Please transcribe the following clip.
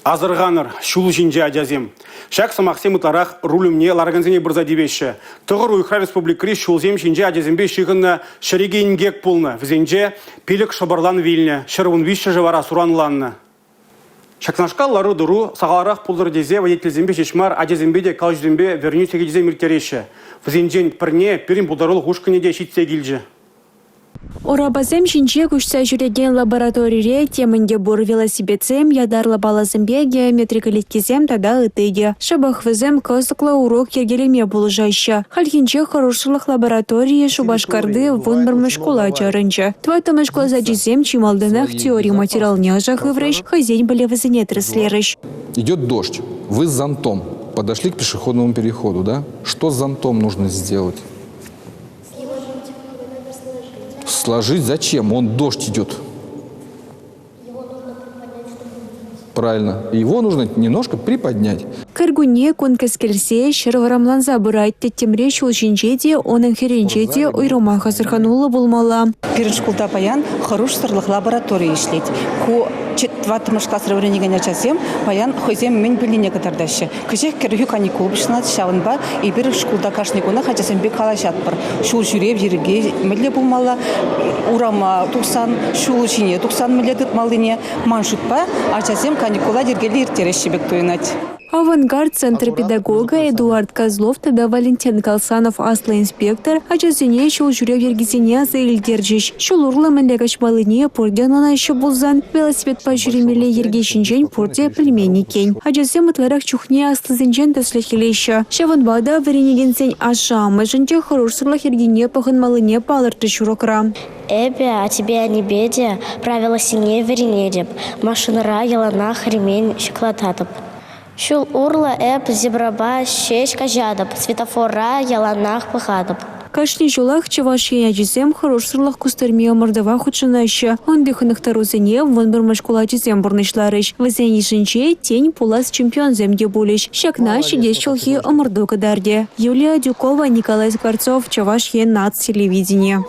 Асӑрханӑр, ҫул ҫинче ачасем. Ҫак сӑмахсем ытларах руль умне ларакансене пырса тивеҫҫӗ. 9 уйӑхра республикӑри ҫулсем ҫинче ачасемпе ҫыхӑннӑ 102 инкек пулнӑ. Вӗсенче 5 шӑпӑрлан вилнӗ, 113-шӗ вара суранланнӑ. Ҫакнашкал лару-тӑру сахалрах пултӑр тесе водительсемпе ҫеҫ мар, ачасемпе те калаҫусемпе вӗренӳ сехечӗсем ирттереҫҫӗ. Вӗсенчен пӗрне пирӗн пултарулӑх ушкӑнӗ те ҫитсе килчӗ. Урапасем ҫинче куҫса ҫӳрекен лабораторире темӗн те пур: велосипедсем, ятарлӑ паллӑсемпе геометри кӗлеткисем тата ытти те. Шӑпах вӗсем кӑсӑклӑ урок йӗркелеме пулӑшаҫҫӗ. Хальхинче хӑрушсӑрлӑх лабораторийӗ Шупашкарти 11-мӗш шкула чарӑнчӗ. 4-мӗш класс ачисем чи малтанах теори материалне ӑша хыврӗҫ, хӑйсен пӗлӗвӗсене тӗрӗслерӗҫ. Идет дождь. Вы с зонтом подошли к пешеходному переходу, да? Что с зонтом нужно сделать? Сложить зачем? Он дождь идет. Правильно. Его нужно немножко приподнять. Кӗркунне кун кӗскелсе, ҫӗр вӑрӑмланса пырать. Тӗттӗмре ҫул ҫинче те, унӑн хӗрринче те уйрӑмах асӑрхануллӑ пулмалла. Пирӗн шкулта паян хӑрушсӑрлӑх лабораторийӗ ӗҫлет. Ку тӑваттӑмӗш класра вӗренекен ачасем паян хӑйсем мӗн пӗлнине кӑтартаҫҫӗ. Кӗҫех кӗрхи каникул пуҫланать, ҫавӑнпа эпир шкулта кашни кунах ачасемпе калаҫатпӑр. Ҫул ҫӳрев йӗрки мӗнле пулмалла, урама тухсан, ҫул ҫине тухсан мӗнле тытмаллине. Ман шутпа, ачасем каникула йӗркеллӗ ирттереҫҫӗ пек туйӑнать. «Авангард» центр педагогӗ Эдуард Козлов тата Валентин Колсанов аслӑ инспектор ачасене ҫул ҫӳрев йӗркисене аса илтерчӗҫ. Ҫул урлӑ мӗнле каҫмаллине пурте ӑнланаҫҫӗ пулсан, велосипедпа ҫӳремелли йӗрке ҫинчен пурте пӗлмен иккен. Ачасем ытларах чухне аслисенчен тӗслӗх илеҫҫӗ. Ҫавӑнпа та вӗренекенсен ашшӗ-амӑшӗн те хӑрушсӑрлӑх йӗркине пӑхӑнмаллине палӑртрӗҫ урокра. Эпӗ аттепе аннепе те правилӑсене вӗренетӗп, машинӑра яланах ремень ҫаклататӑп. Ҫул урлӑ эп зебрӑпа ҫеҫ каҫатӑп, светофора яланах пӑхатӑп. Кашни ҫулах Чӑваш Ен ачисем хӑрушсӑрлӑх кустӑрми ӑмӑртӑва хутшӑнаҫҫӗ. Унти хӑнӑхтарусене 11-мӗш шкул ачисем пурнӑҫларӗҫ. Вӗсен йышӗнче, тен, пулас чемпионсем те пулӗҫ. Ҫакна ҫитес ҫулхи ӑмӑрту кӑтартӗ. Юлия Адюкова, Николай Скворцов, Чӑваш Ен наци телевиденийӗ.